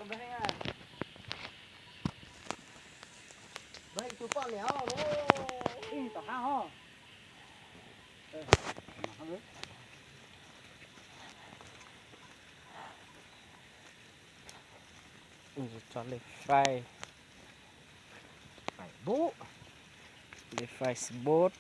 Npawg Heev, npawg Heev tus poj niam os. Tom qab ho. Tso lej faib, lej faib spot.